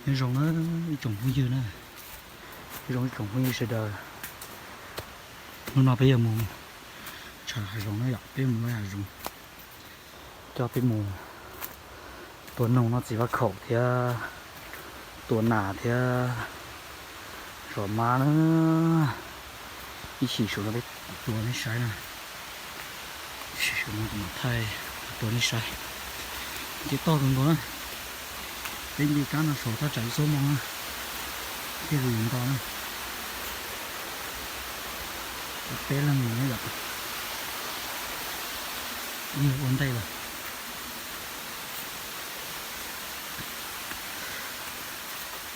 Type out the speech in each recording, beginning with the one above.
Nyob zoo na ib tsoom phooj ywg na, nyob zoo ib tsoom phooj ywg sawv daws. Hnub no peb yuav mus tsham hav zoov na yom, peb mus lawm hav zoov. Coj peb mus tua noog noj txiv vaj khaum thiab tua nas thiab zov mab na. Ib chim saum no peb tua nej saib na. Ib chim saum no kuv mam thaij tua nej saib. Nce toj kawg nkaus na. Peb nce kab no saud thaj tsam ib xuab moos na, thiaj li nto na. Peb leeg mus na yom. Ib ua ntej lawm.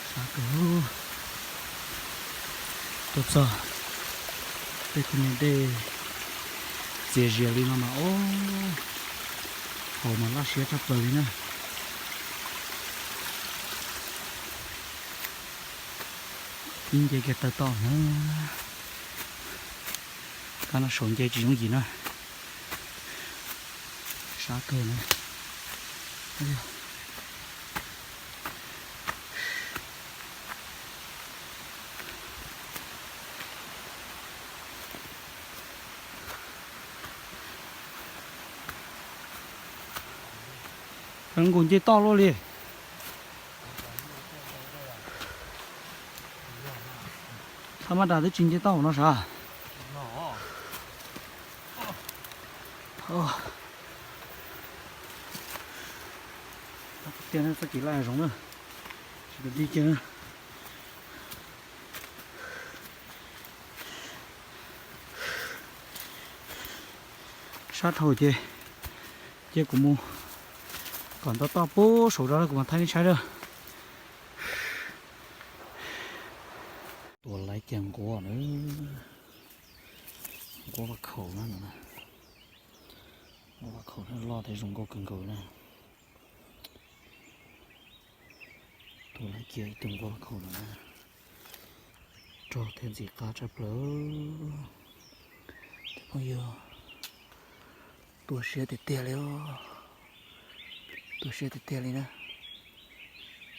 Sab kawg. Tuaj txog tej tug me dej txias zias li no mas ob, haus mas laj siab tshaj plaws li na. Ib nce kiag taw toj na. Kab no saud nce tsis yooj yim na. Sab kawg na. Nkaus nce toj luaj li. Thaj mab das twb tsis nce toj no sav. Tiag txoj kev laj zoov na, tsis tau dig kiag. Sab dhau ces cia kuv mus kom nto toj puag saud rau kuv mam thaij nej saib na. Tua laiv kiag nquab na, nquab vaj khaum na, nquab vaj khaum na loj thiab zoo nkauj kawg nkaus na. Tua laiv kiag ib tug nquab vaj khaum no na, rog thiab ntxim qab tshaj plaws. Cov phooj ywg, tua siab tiag tiag li os, tua siab tiag tiag li na.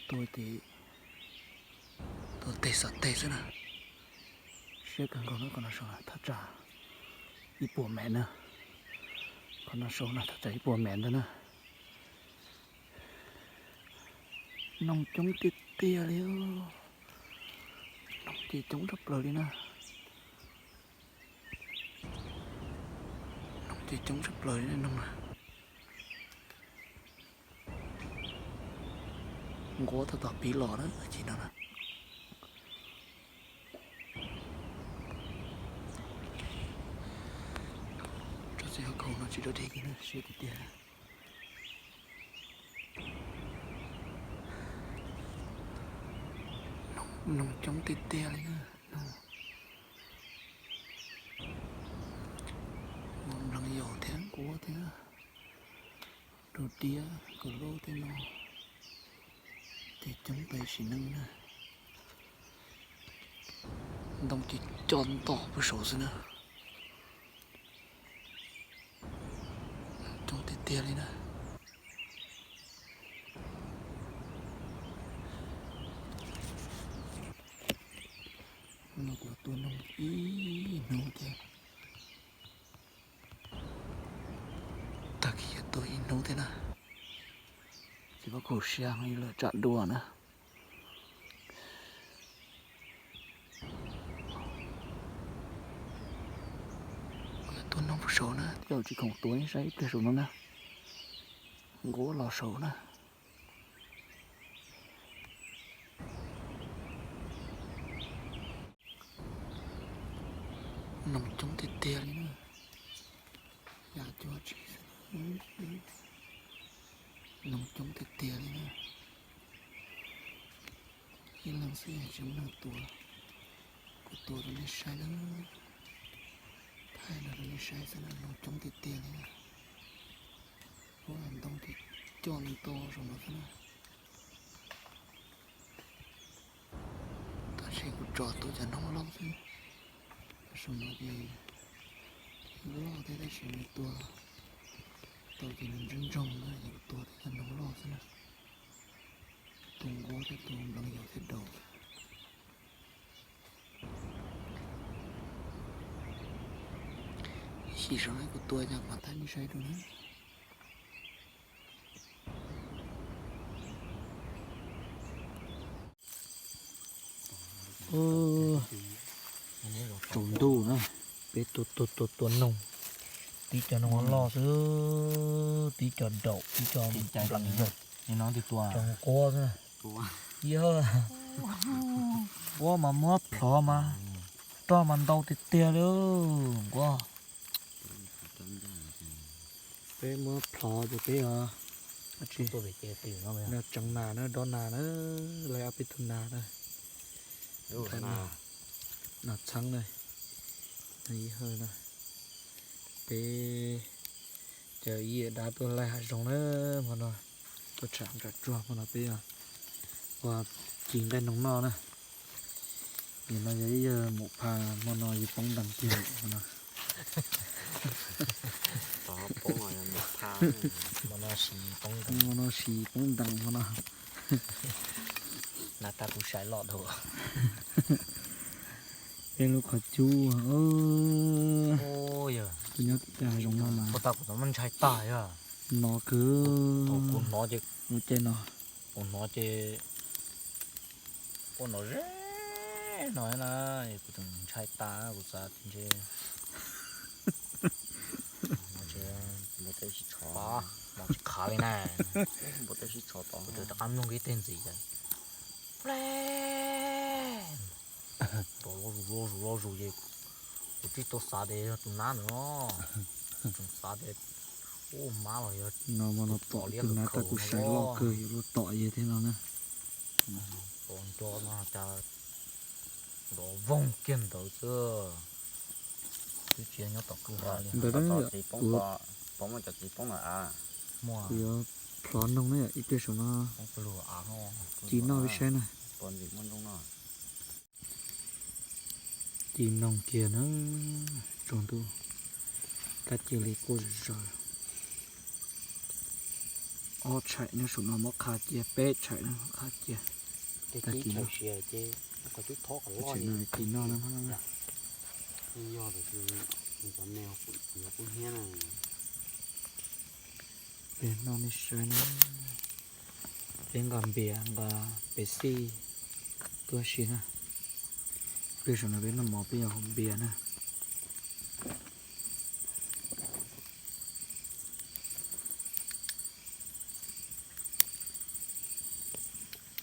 Tua ces tua teg xav teg xwb na. Siab kawg nkaus na, qhov no saud thaj tsam ib puas mev na. Qhov no saud na thaj tsam ib puas mev ntawd na. Noog coob tiag tiag li, noog ces coob tshaj plaws li na. Noog ces coob tshaj plaws li noog na. Nquab tab tom pib los na, ces no na. Tso txiv hauv khau no tsis dog dig kiag na, siab tiag tiag. Noog coob tiag tiag li na. Ua nplees yaus thiab nquab thiab, rau diab kaus lub thiab no, ces coob pes sim neej na. Ntoo ces co nto puag saud xwb na. Coob tiag tiag li na. No kuv tua noog ib hnub thiab. Tag kis tua ib hnub thiab na. Ces pob khuav siab heev li lawm tsam dua na. Kuv yuav tua noog puag saud na, tej zaum tsis khoom tua nej saib ib pliag saum no na. Nquab los saud na. Noog coob tiag tiag li na. Yam cuab tsis xwb. Noog coob tiag tiag li na. Ib leeg xwb tsis muaj neeg tua. Kuv tua rau nej saib na. Thaij no rau nej saib xwb na, noog coob tiag tiag li na. Ua ntoo ces co nto saum no xwb na. Tab sis kuv tso tua cov noog loj xwb. Saum no ces loj thiab tab sis nws tua tau ces nws ntsoog ntsoog na, ces kuv tua tua cov noog loj xwb na. Tus nquab thiab tus nplooj yau thiab daus. Sim saib kuv tua cas mas thaij nej saib dua na. Tsaus ntuj na, peb tua tua tua tua noog, tib co noog loj xwb, tib co daum, tib co nplees, cov nquab xwb. Yog, nquab mas muab plhov mas roj mas ntau tiag tiag li nquab. Peb muab plhov ces peb os, tseev nas na, dob nas na, laij ob peb tug nas na. Nas txheeb na, ib hawm na. Peb cov ib yam dab tuaj laij hav zoov na, hmo no tuaj tsham nram tsuag, hmo no peb ua ci nqaij noog noj na. Nim no yog ib yawg mus pha, hmo no yus poob ntees kiag hmo no. Hmo no sis poob ntees hmo no. Na tab kuv sai loj dhau. Peb lub qhov cub, tus nyob tim hav zoov no mas ntshai tag yog no kwv. Kuv hnov ces, ua caij no, kuv hnov ces ua no ze no na, kuv tseem ntshai tas kuv xav ntshe npau taws sib tshov, npau taws sib tshov tod, kuv rov qab mloog ib teg ntxiv ces rov lo zus lo zus lo zus ces kuv tsis tau xav tias yog tus nab ntawd no, tseem xav tias ub mab los yog no, tus nab tab kuv sai loj kawg yuav luag tom yus thiab no na. Tos nco no cas nrov voog kiag ntawd xwb, twb tsis nyob tom kwj ha li. Ntawd kuv yuav plhov noog na, ib pliag saum no ci noj peb saib na. Ci noog kiag na, tsaus ntuj, kab cia li quaj zom zaws. Ob tshais nyob saum no muab qha cia, peb tshais na muab qha cia. Tag kis no, tshais no ci noj na. Peb noj nej saib na, peb nqa npias nqa pev xij tuaj si na. Peb saum no peb noj mov peb yog hauv npias na.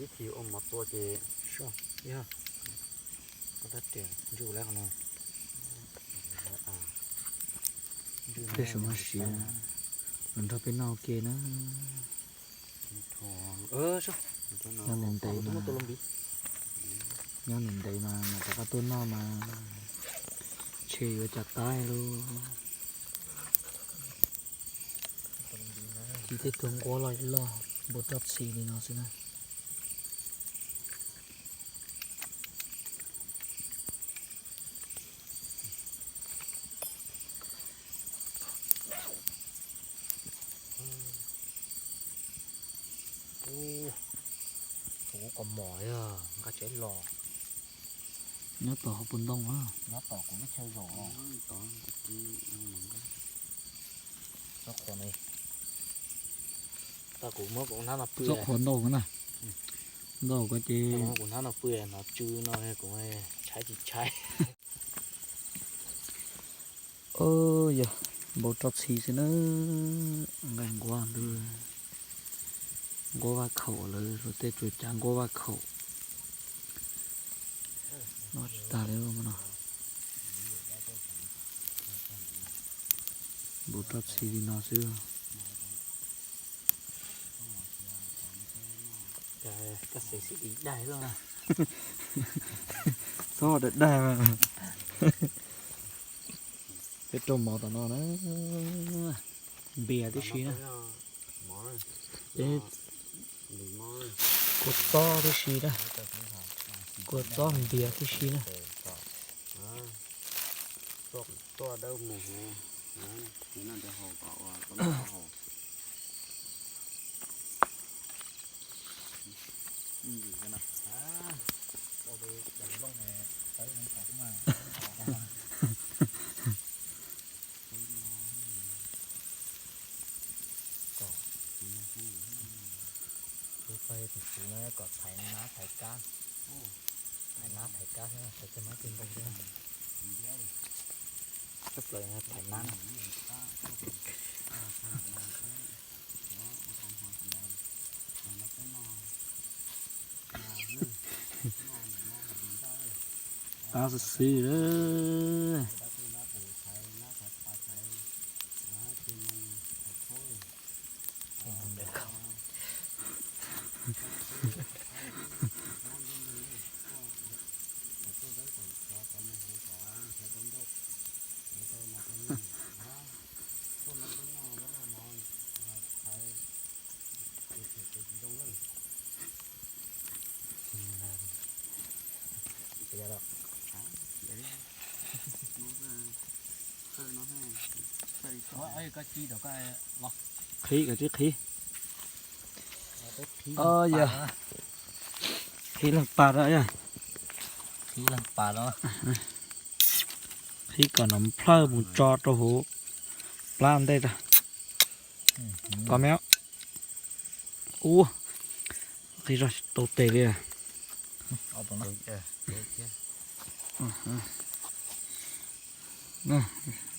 Ib txhis ua mov tua ces soj, yog koj tab riam ntswj lawm qhov no. Peb saum no siav, los nrog peb noj ua ke na. Nyob ntev ntev mas, nyob ntev ntev mas mam rov qab tuaj noj mas ntshe yuav cas taib lauj. Ci tej tug nquab loj loj npau roj txhi li no xwb na. Ub, kuv kos mom yog nqa tsev los. Nyob tom hauv paus ntoo na. Nyob tom kuv lub chaw zos. Txoj qhuav ntau na. Ntau ko ces kuv hnab no pw no tsw no kuv tshaib tsis tshaib. Yog npau roj txhi xwb na. Nqaij nquab ntawd, nquab vaj khaum lawv luag tej tsuas cav nquab vaj khaum. Noj tsis tag li no. Npau roj txhi li no xwb. Txhob daig daig mas. Peb rau mov tom no na. Npias tib si na. Peb kua txob tib si na. Kua txob npias tib si na. Kom thaiv nab thaiv kab, thaiv nab thaiv kab thiab thaiv cov mab cov ntoo thiab. Tshaj plaws thaiv nab na. Qab xwb xwb. Qhib kom tsis qhib. Yog qhib leej pas rau yog. Qhib kom nov plhawj mus tso rau hauv plab ntej rau. Pom me. Ub, qhib zog tsis tau tes li.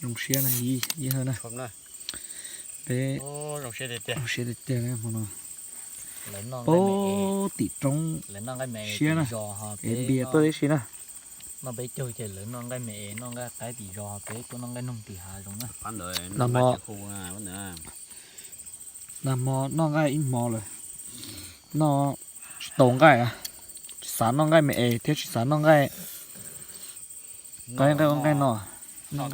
Zoo siab na, ib hawg na. Peb zoo siab tiag tiag hmo no. Pab tim roob siab na, es npias tuaj tib si na. Noj peb caug ces lawv noj nqaij me es noj nqaij qaib tim zos, peb tuaj noj nqaij noog tim hav zoov na. Nag hmo, nag hmo noj nqaij ib hmo lawm, noj tsis tau nqaij, tsis xav noj nqaij me es thiab tsis xav noj nqaij qaib nqaij ua nqaij no. Yog,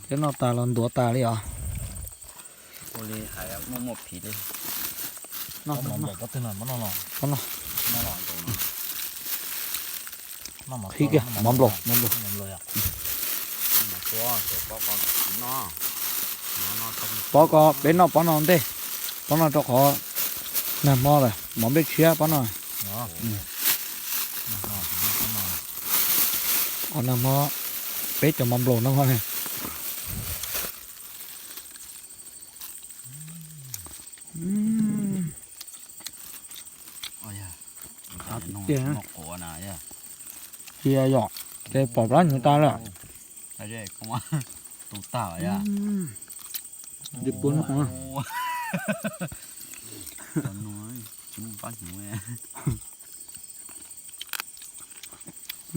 thiab noj tas los ntuav tas li os. Ua li hais muaj muaj phim li. Noj, noj, noj. Qhib kiag mov nplaum, mov nplaum. Pob ko peb noj pob no ntej, pob no rau qhov nag hmo lawm mov nplej tshiab pob no. Qhov nag hmo peb cov mov nplaum no. Tiag, cia yom, ces pom plab hnyuv tas lawm. Tus tag ya. Li puab no.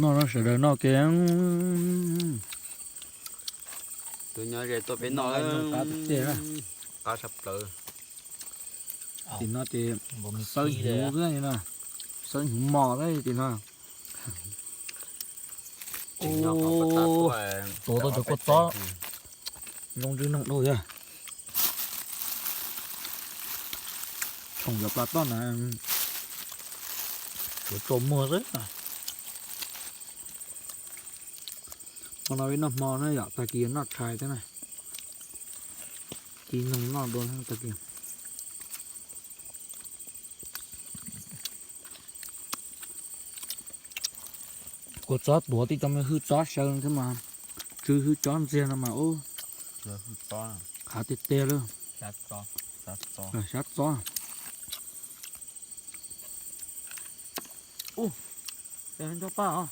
Noj no sawv daws noj ke. Tus nyob ze tuaj peb noj. Qab tshaj plaws. Tim no ces xawb hnyuv xwb na, xawb hnyuv mos xwb tim no. Tuav tau cov kua txob zoo ntswg noog dua thiab. Tshoom cov plas toj na, tuav tsaus muag xwb. Hmo no peb noj hmo na yom, tag kis noj tshais thiab na. Ci noog noj dua tag kis. Kua txob tuav tib tsoom hwj txob sawv thiab mas, tsw hwj txob ntxiag no mas ub, qab tiag tiag lawm. Xyab txob. Ub, nco paj os.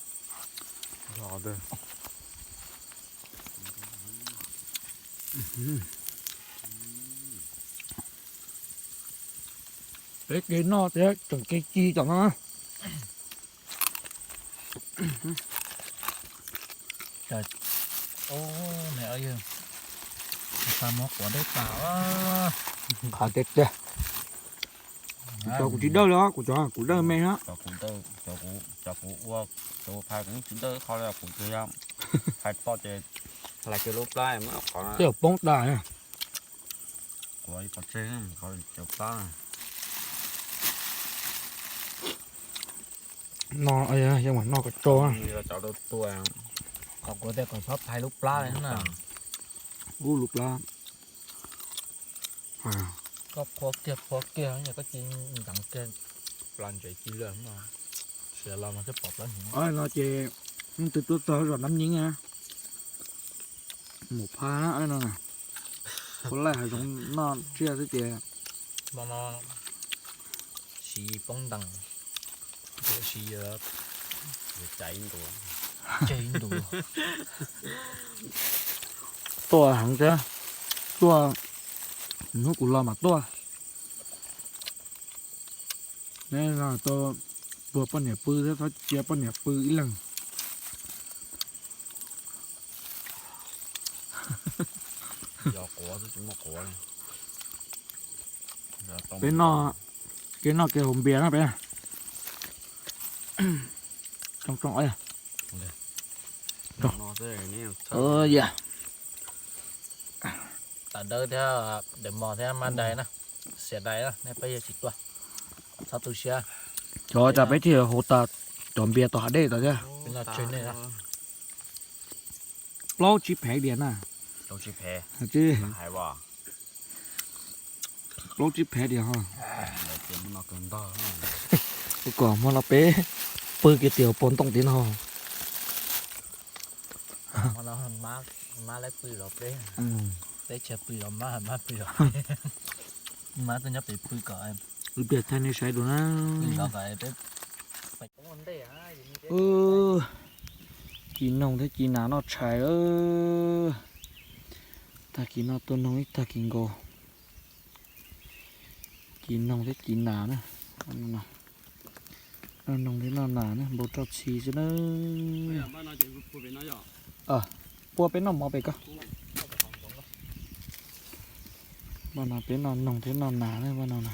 Peb kev noj thiab tseem kev ci tom no. Ub, me, xa mov quav dawb tas. Qab tiag tiag. Kuv cov kuv tsis dawb li os, kuv cov kuv dawb me na. Cov kuv ua, cov kuv phais kuv tsis dawb qhov li, kuv tsis yog phais toj ces hlais kiag lub plab muab qhov twb poob tas. Kuv ib qhov tseg qhov cov plab. No, yeej mas noj kom tsau. Qhov kuv tias kom txhob phais lub plab li na. Ub, lub plab. Koj qhuav kiag qhuav kiag, koj ci nteev kiag, plas ntsev ci lawm no. Siav los mas thiaj pom plaub hniav. No ces leej twg tuaj txog zos Nab Nyeeb na, mus phab no, puav leej hav zoov noj tsiaj xwb ces. Hmo no siv poob ntees, siv caiv ntu, caiv ntu. Tuaj heev thiab, tuaj hnub kuv los mas tuaj. Neb no tau tuag poj niam pw thiab, txhob cia poj niam pw ib leeg. Peb noj, kev noj kev haus npias na peb. Coob coob. Tawm dawb thiab, daim mos thiab mab dais na, xiav dais na, nej peb yog tsis tuaj, txhob tu siab. Cov tas peb thiaj haus tas cov npias tom hav dej tas thiab. Plaub tsib phev dias na. Plaub tsib phev dias ho. Ua kom hmo no peb pw kiag tim hauv paus ntoo tim no. Mab pw los peb, peb tsis pw los mab, mab pw los peb. Mab tuaj nyob pem pw kom, ib pliag thaij nej saib dua na. Ci noog thiab ci nas noj tshais lawm. Tag kis no tua noog ib tag kis nkaus. Ci noog thiab ci nas na. Noj noog thiab noj nas na, npau roj txhi xwb na. Pua peb noj mov pem ko. Npaj no peb noj noog thiab noj nas na, npaj no na.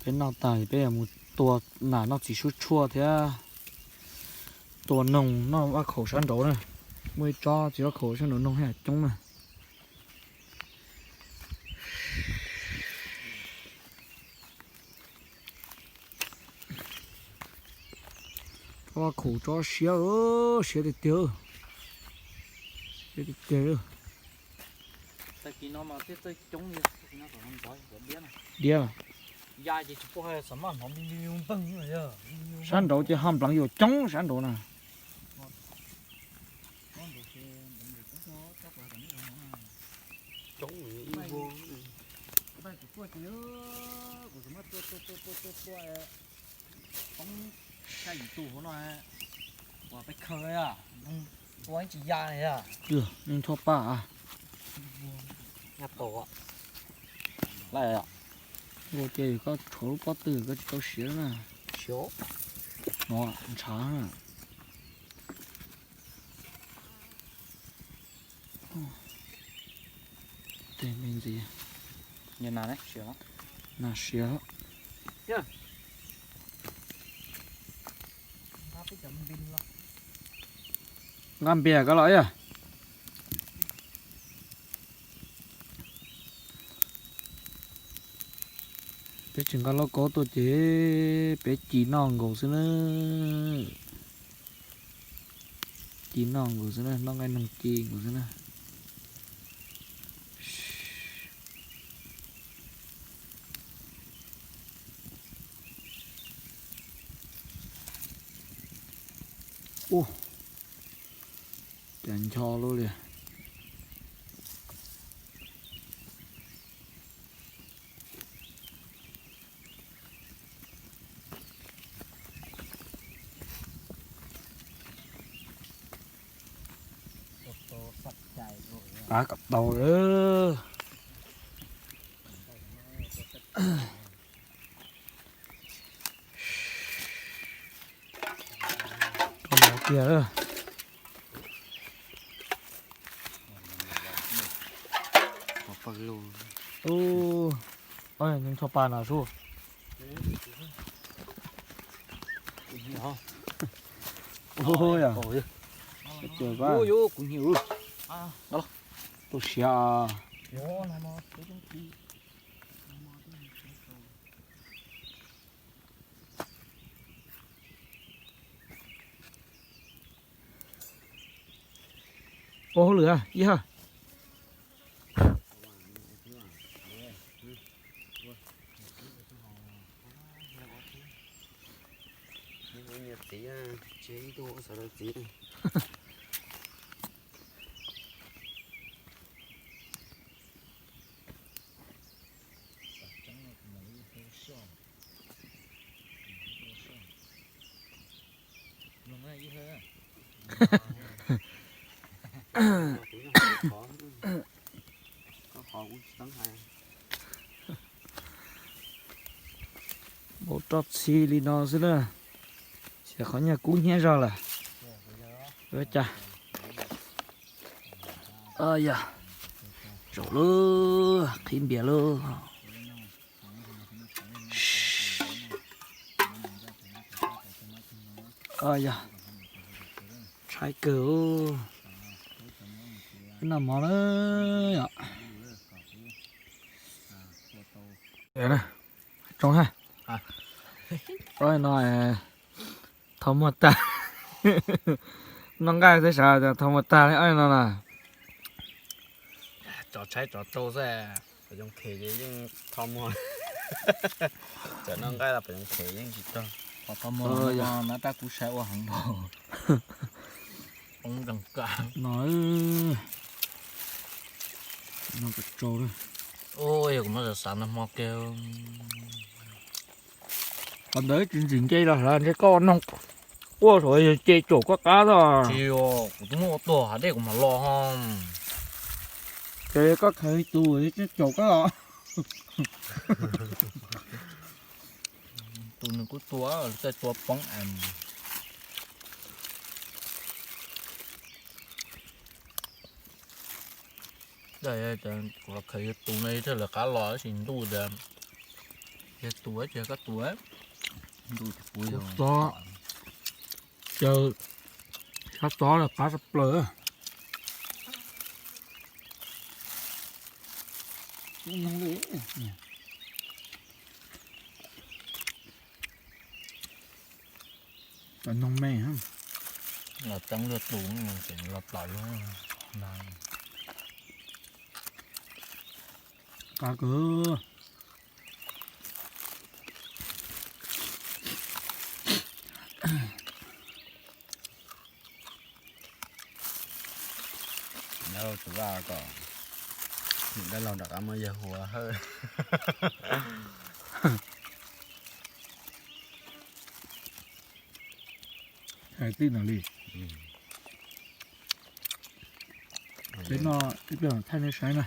Peb noj tag peb yuav mus tua nas noj txiv suab tshuaj thiab tua noog noj vaj khaum sab nraud na. Muaj ib tsob txiv vaj khaum sab nraud noog thiaj coob na. Vaj khaum tsob siab, siab tiag tiag, siab tiag tiag. Diab. Sab nraud ces ho npleev yuav coob sab nraud na. Neeg tshua paj. Ua ces koj tshuav lub pob tw koj tsis tau siav na. No ntshav. Tej me ntxiv. Nas siav. Nqa npias koj los yog. Peb tsis nqa lauj kaub tuaj ces peb ci noj nkaus xwb na. Ci noj nkaus xwb na, noj nqaij noog ci nkaus xwb na. Ua cas ncho luaj li. Pab kom tau lawm. Koj mus tiag. Ub, nws txhob pa no sub. Ub, yog. Tus siav. Pov hauj lwm ib ha. Npau roj txhi li no xwb na, xyov qhov nyuag kub hnyiab zog lawm. Ua cas, yog, tsaus lawm, qhib npias lawm. Yog, tshaib kawg. Noj mov na yom. Tsoo ha. No, tho muag tag. Noj nqaij xwb sav tho muag tag li no na. Tso tshaib tso tsoo xwb, pom yoo phem ces yeej tho muag. Txawm noj nqaij los pom yoo phem yeej tsis tau. Tho muag no rab kub sai ua heev npaum. Poob nkees ka no. Noj ka tsau. Yog kuv muab xav xav nag hmo kiag. Qhov ntawd tsis ntxim nce los hla ntshe koj ua noog quaj saum yog ce caum koj qab tod. Tsis, kuv twb muab ua tuag hav dej kuv mam los ho. Ces koj khaws tus caum koj los. Tus nws kuj tua, tej tua poob es. Kuv los khaws yog tus no thiaj lawv qab los tab sis ntuj tias yog tus ces koj tus. Ntuj txob, caw sab txob lawv qab sab plaws. Cov noog me, los tseeb luaj tus, los plaws luaj na. Qab kawg. Nyob rau tus vaj kom dab laug rov qab muab yawg hu hawb. Hais tij no li. Peb noj ib pliag thaij nej saib na.